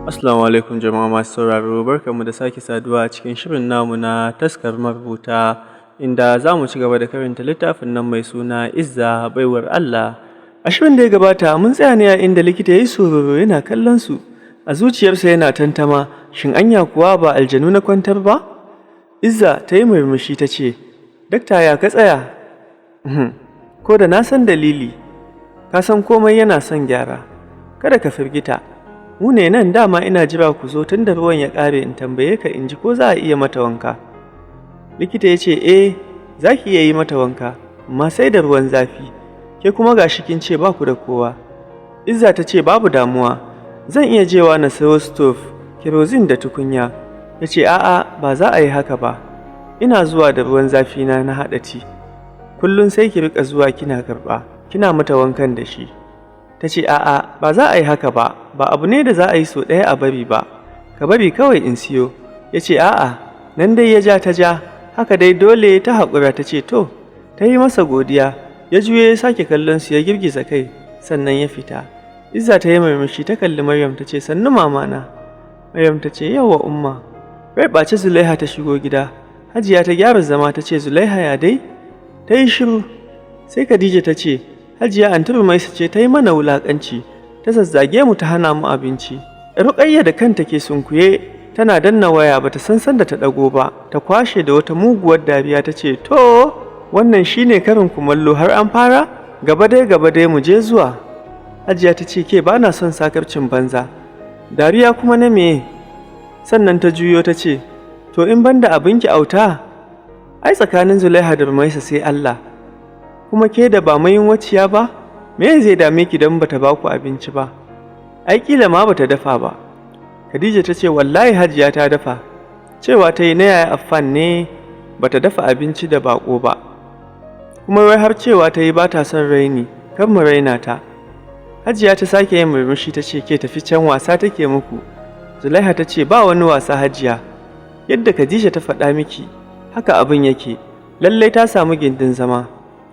Assalamu alaikum jama'a masu sauraro, barkanmu da sake saduwa a cikin shirin namu na Taskar Marubuta, inda za mu ci gaba da karanta littafin nan mai suna Izza Baiwar Allah. A shirin da ya gabata mun tsaya ne a inda likita ya yi sororo yana kallon su, a zuciyarsa yana tantama, shin anya kuwa ba aljanu na kwantar ba? Izza ta yi murmushi ta ce, "Dakta, ya ka tsaya?" "Ko da na san dalili, ka san komai yana son gyara, kada ka firgita. Mu ne nan dama ina jira ku zo tun da ruwan ya ƙare in tambaye ka in ji ko za a iya mata wanka." Likita ya ce, "Eh, za ki iya yi mata wanka, amma sai da ruwan zafi, ke kuma ga shi kin ce ba ku da kowa." Izza ta ce, "Babu damuwa, zan iya jewa na sayo stove, kerosene da tukunya." Ya ce, "A'a, ba za a yi haka ba, ina zuwa da ruwan zafi na na haɗa tea. Kullum sai ki riƙa zuwa kina karɓa, kina mata wankan da shi." Ta ce, "A'a, ba za a yi haka ba, ba abu ne da za a yi sau ɗaya a bari ba, ka bari kawai in siyo." Ya ce, "A'a." Nan dai ya ja ta ja, haka dai dole ta haƙura ta ce to. Ta yi masa godiya, ya juyo ya sake kallon su ya girgiza kai, sannan ya fita. Izza ta yi murmushi ta kalli Maryam ta ce, "Sannu mamana." Maryam ta ce, "Yawwa umma." Rai ɓace Zulaiha ta shigo gida. Hajiya ta gyara zama ta ce, "Zulaiha, ya dai?" Ta yi shiru. Sai Khadija ta ce, "Hajiya, Anti Rumaisa ce ta yi mana wulaƙanci, ta zazzage mu, ta hana mu abinci." Ruƙayya da kanta ke sunkuye tana danna waya bata san sanda ta ɗago ba, ta kwashe da wata muguwar dariya ta ce, "To, wannan shine karin kumallo har an fara? Gaba dai, gaba dai, mu je zuwa." Hajiya ta ce, "Ke, ba na son sakarcin banza. Dariya kuma na meye?" Sannan ta juyo ta ce, "To, in banda abinki auta, ai tsakanin Zulaiha da Rumaisa sai Allah. Kuma ke da ba waciya ba, me zai dame ki don bata baku abinci ba? Ai kila ma bata dafa ba." Khadija ta ce, "Wallahi Hajiya, ta dafa. Cewa ta yi na yaya Affan ne bata dafa abinci da bako ba. Kuma wai har cewa ta yi ba ta son raini, kar mu raina ta." Hajiya ta sake yin murmushi ta ce, "Ke, tafi can, wasa take muku." Zulaiha ta ce, "Ba wani wasa Hajiya. Yadda Khadija ta faɗa miki, haka abin yake. Lallai ta samu gindin zama.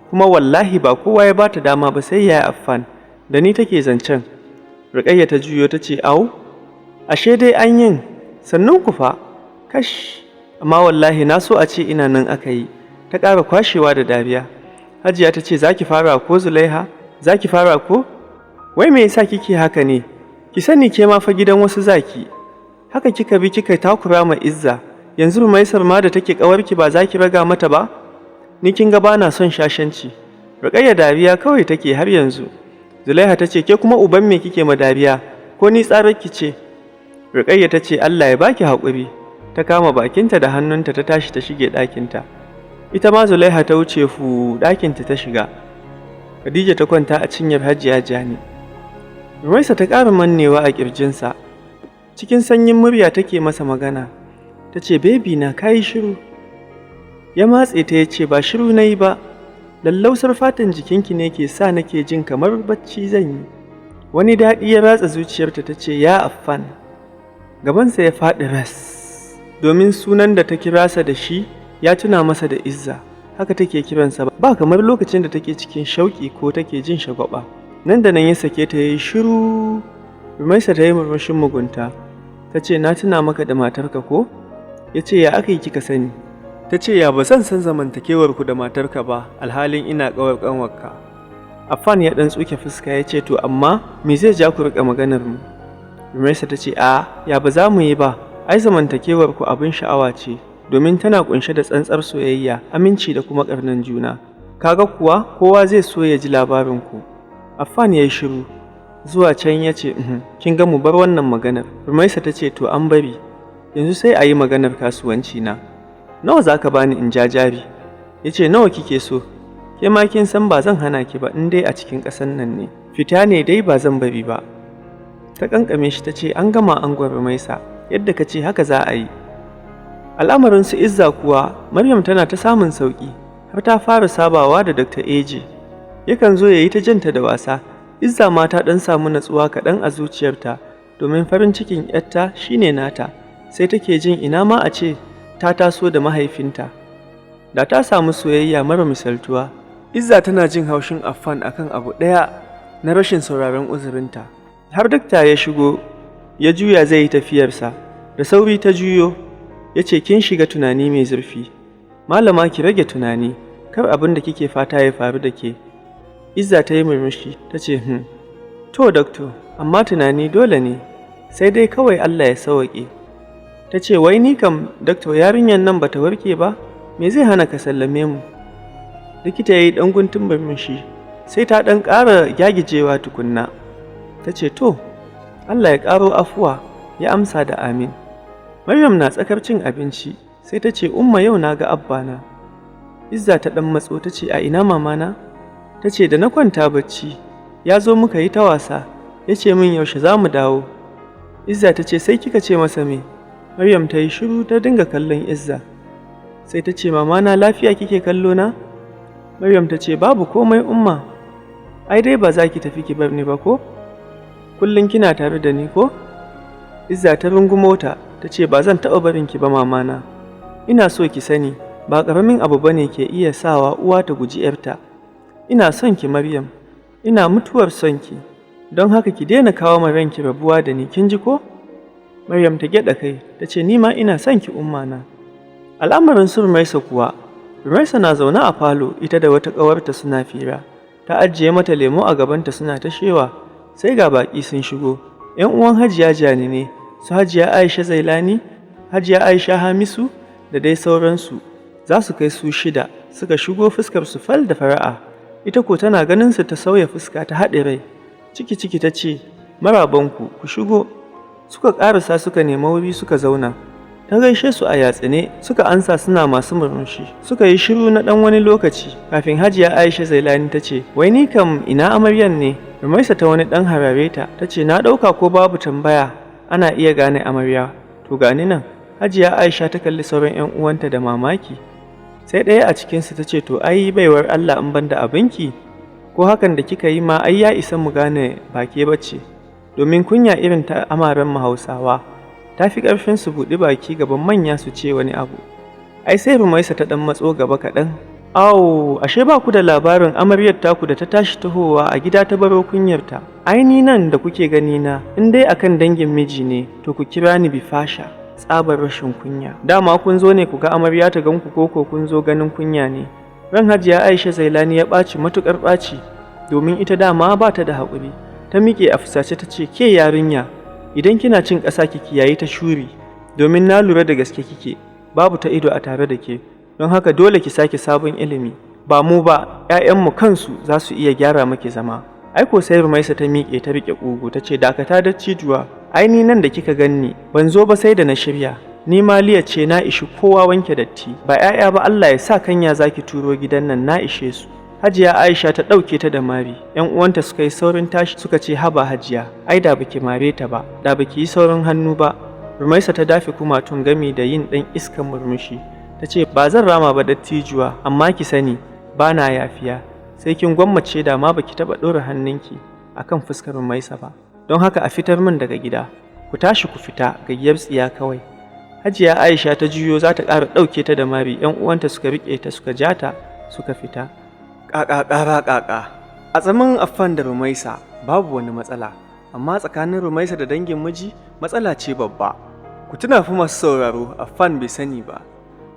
Kuma wallahi ba kowa ya bata dama ba sai yaya Affan, da ni take zancen." Rukayya ta juyo ta ce, "Au, ashe dai an yin, sannun ku fa, kash, amma wallahi na so a ce ina nan aka yi." Ta ƙara kwashewa da dariya. Hajiya ta ce, "Za ki fara ko Zulaiha? Za ki fara ko? Wai me yasa kike haka ne? Ki sani ke ma fa gidan wasu zaki. Haka kika bi kika takura ma Izza, yanzu Rumaisar ma da take ƙawarki ba za ki raga mata ba? Ni kin ga bana son shashanci." Rukayya dariya kawai take har yanzu. Zulaiha ta ce, "Ke kuma uban me kike ma dariya? Ko ni tsararki ce?" Rukayya ta ce, "Allah ya baki haƙuri." Ta kama bakinta da hannunta ta tashi ta shige ɗakinta. Ita ma Zulaiha ta wuce fu ɗakinta ta shiga. Khadija ta kwanta a cinyar Hajiya Jani. Rumaisa ta ƙara mannewa a ƙirjinsa. Cikin sanyin murya take masa magana. Ta ce, "Baby na, kayi shiru." Ya matse ta ya ce, "Ba shiru na yi ba, lallausar fatan jikinki ne ke sa nake jin kamar bacci zan yi." Wani daɗi ya ratsa zuciyarta, ta ce, "Ya Affan." Gabansa ya faɗi ras, domin sunan da ta kira sa da shi ya tuna masa da Izza. Haka take kiransa ba kamar lokacin da take cikin shauƙi ko take jin shagwaba. Nan da nan ya sake ta ya yi shiru. Rumaisa ta yi murmushin mugunta. Ta ce, "Na tuna maka da matarka ko?" Ya ce, "Ya aka yi kika sani?" Ta ce, "Ya ba zan san zamantakewar ku da matarka ba, alhalin ina ƙawar ƙanwarka?" Affan ya ɗan tsuke fuska ya ce, "To, amma me zai ja ku riƙa maganar mu?" Rumaisa ta ce, "A ya ba za mu yi ba? Ai zamantakewar ku abin sha'awa ce, domin tana ƙunshe da tsantsar soyayya, aminci da kuma ƙarnan juna. Kaga kuwa kowa zai so ya ji labarin ku." Affan ya yi shiru. Zuwa can ya ce, "Kin ga, mu bar wannan maganar." Rumaisa ta ce, "To, an bari. Yanzu sai a yi maganar kasuwanci na. Nawa za ka bani in ja jari?" Ya ce, "Nawa kike so? Ke ma kin san ba zan hana ki ba in dai a cikin ƙasan nan ne. Fita ne dai ba zan bari ba." Ta kankame shi ta ce, "An gama, angon Rumaisa, yadda ka ce haka za a yi." Al'amarin su Izza kuwa, Maryam tana ta samun sauƙi, har ta fara sabawa da Dr. AJ. Yakan zo ya yi ta janta da wasa. Izza ma ta ɗan samu natsuwa kaɗan a zuciyarta, domin farin cikin ‘yarta shine nata, sai take jin ina ma a ce ta taso da mahaifinta, da ta samu soyayya mara misaltuwa. Izza tana jin haushin Affan akan abu ɗaya na rashin sauraron uzurinta. Har dakta ya shigo. Ya juya zai yi tafiyarsa. Da sauri ta juyo, ya ce, "Kin shiga tunani mai zurfi. Malama, ki rage tunani, kar abin da kike fata ya faru da ke." Izza ta yi murmushi, ta ce, To, doctor, amma tunani dole ne, sai dai kawai Allah ya sawaƙe." Ta ce, "Wai ni kam, doctor, yarinyar nan bata warke ba, me zai hana ka sallame mu?" Likita ya yi ɗan guntun murmushi, "Sai ta ɗan ƙara gyagijewa tukunna." Ta ce, "To, Allah ya ƙaro afuwa." Ya amsa da amin. Maryam na tsakar cin abinci, sai ta ce, "Umma, yau na ga abbana." Izza ta ɗan matso, ta ce, "A ina, mamana?" Ta ce, "Da na kwanta bacci, ya zo muka yi ta wasa, ya ce min yaushe za mu dawo." Izza ta ce, "Sai kika ce masa me?" Maryam ta yi shiru, ta dinga kallon Izza. Sai ta ce, "Mamana, lafiya kike kallo na?" Maryam ta ce, "Babu komai, Umma. Ai dai ba za ki tafi ki bar ni ba ko? Kullum kina tare da ni ko?" Izza ta rungumo ta, ta ce, "Ba zan taɓa barin ki ba, mamana. Ina so ki sani, ba ƙaramin abu bane ke iya sawa uwa ta guji 'yarta. Ina son ki, Maryam, ina mutuwar son ki. Don haka ki daina kawo ma ranki rabuwa da ni, kin ji ko?" Maryam ta gyaɗa kai, ta ce, "Ni ma ina son ki, ummana." Al'amarin su Rumaisa kuwa, Rumaisa na zaune a falo ita da wata ƙawarta suna fira. Ta ajiye mata lemo a gabanta suna ta shewa, sai ga baƙi sun shigo. 'Yan uwan Hajiya Jani ne, su Hajiya Aisha Zailani, Hajiya Aisha Hamisu da dai sauransu. Za su kai su shida, suka shigo fuskar su fal da fara'a. Ita ko tana ganin su ta sauya fuska, ta haɗe rai. Ciki ciki ta ce, "Marabanku, ku shigo." Suka ƙarasa suka nemi wuri suka zauna. Ta gaishe su a yatsine, suka ansa suna masu murmushi. Suka yi shiru na ɗan wani lokaci kafin Hajiya Aisha Zailani ta ce, "Wai ni kam ina amaryan ne?" Rumaisa ta wani ɗan harare ta, ta ce, "Na ɗauka ko babu tambaya ana iya gane amarya, to gani nan." Hajiya Aisha ta kalli sauran 'yan uwanta da mamaki. Sai ɗaya a cikinsu ta ce, "To ai baiwar Allah, in banda abinki, ko hakan da kika yi ma ai ya isa mu gane ba ke bace, domin kunya irin ta amaren mu Hausawa ta fi ƙarfin su buɗi baki gaban manya su ce wani abu." Ai sai Rumaisa ta ɗan matso gaba kaɗan. "Awo, ashe ba ku da labarin amaryar taku da ta tashi tahowa a gida ta baro kunyarta. Ai ni nan da kuke gani na, in dai akan dangin miji ne, to ku kira ni bifasha, tsabar rashin kunya. Dama kun zo ne ku ga amarya ta ganku, koko kun zo ganin kunya ne?" Ran Hajiya Aisha Zailani ya ɓaci matuƙar ɓaci, domin ita dama ba ta da haƙuri. Ta miƙe a fusace, ta ce, "Ke yarinya, idan kina cin ƙasa ki kiyayi ta shuri, domin na lura da gaske kike, babu ta ido a tare da ke, don haka dole ki sake sabon ilimi. Ba mu ba, 'ya'yanmu kansu za su iya gyara maki zama." Aiko sai Rumaisa ta miƙe ta riƙe ƙugu, ta ce, "Dakata dattijuwa, ai ni nan da kika ganni ban zo ba sai da na shirya. Ni maliya ce, na ishi kowa wanke datti. Ba 'ya'ya ba, Allah ya sa kanya zaki turo gidan nan, na ishe su." Hajiya Aisha ta ɗauke ta da mari. 'Yan uwanta suka yi saurin tashi, suka ce, "Haba Hajiya, ai da baki mare ta ba, da baki yi saurin hannu ba." Rumaisa ta dafe kumatun gami da yin ɗan iskan murmushi. Ta ce, "Ba zan rama ba, dattijuwa, amma ki sani ba na yafiya. Sai kin gwammace da ma baki taɓa ɗora hannunki a kan fuskar Rumaisa ba. Don haka a fitar min daga gida. Ku tashi ku fita, gayyar tsiya kawai." Hajiya Aisha ta juyo za ta ƙara ɗauke ta da mari, 'yan uwanta suka riƙe ta suka ja ta suka fita. Ƙaƙa ƙara ƙaƙa. A tsamin Affan da Rumaisa babu wani matsala, amma tsakanin Rumaisa da dangin miji matsala ce babba. Ku tuna fa, masu sauraro, Affan bai sani ba.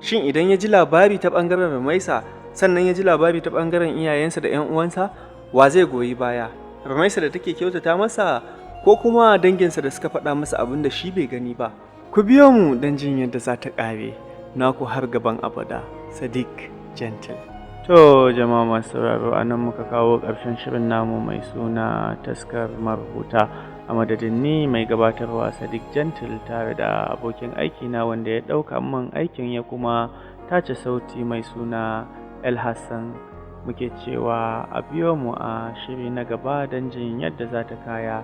Shin idan ya ji labari ta ɓangaren Rumaisa, sannan ya ji labari ta ɓangaren iyayensa da 'yan uwansa, wa zai goyi baya? Rumaisa da take kyautata masa, ko kuma danginsa da suka faɗa masa abin da shi bai gani ba? Ku biyo mu don jin yadda za ta ƙare. Naku har gaban abada, Sadiq Gentle. To jama'a masu sauraro, a nan muka kawo ƙarshen shirin namu mai suna Taskar Marubuta. A madadin ni mai gabatarwa Sadiq Gentle, tare da abokin aiki na wanda ya ɗauka min aikin ya kuma tace sauti mai suna El Hassan, muke cewa a biyo mu a shiri na gaba don jin yadda za ta kaya.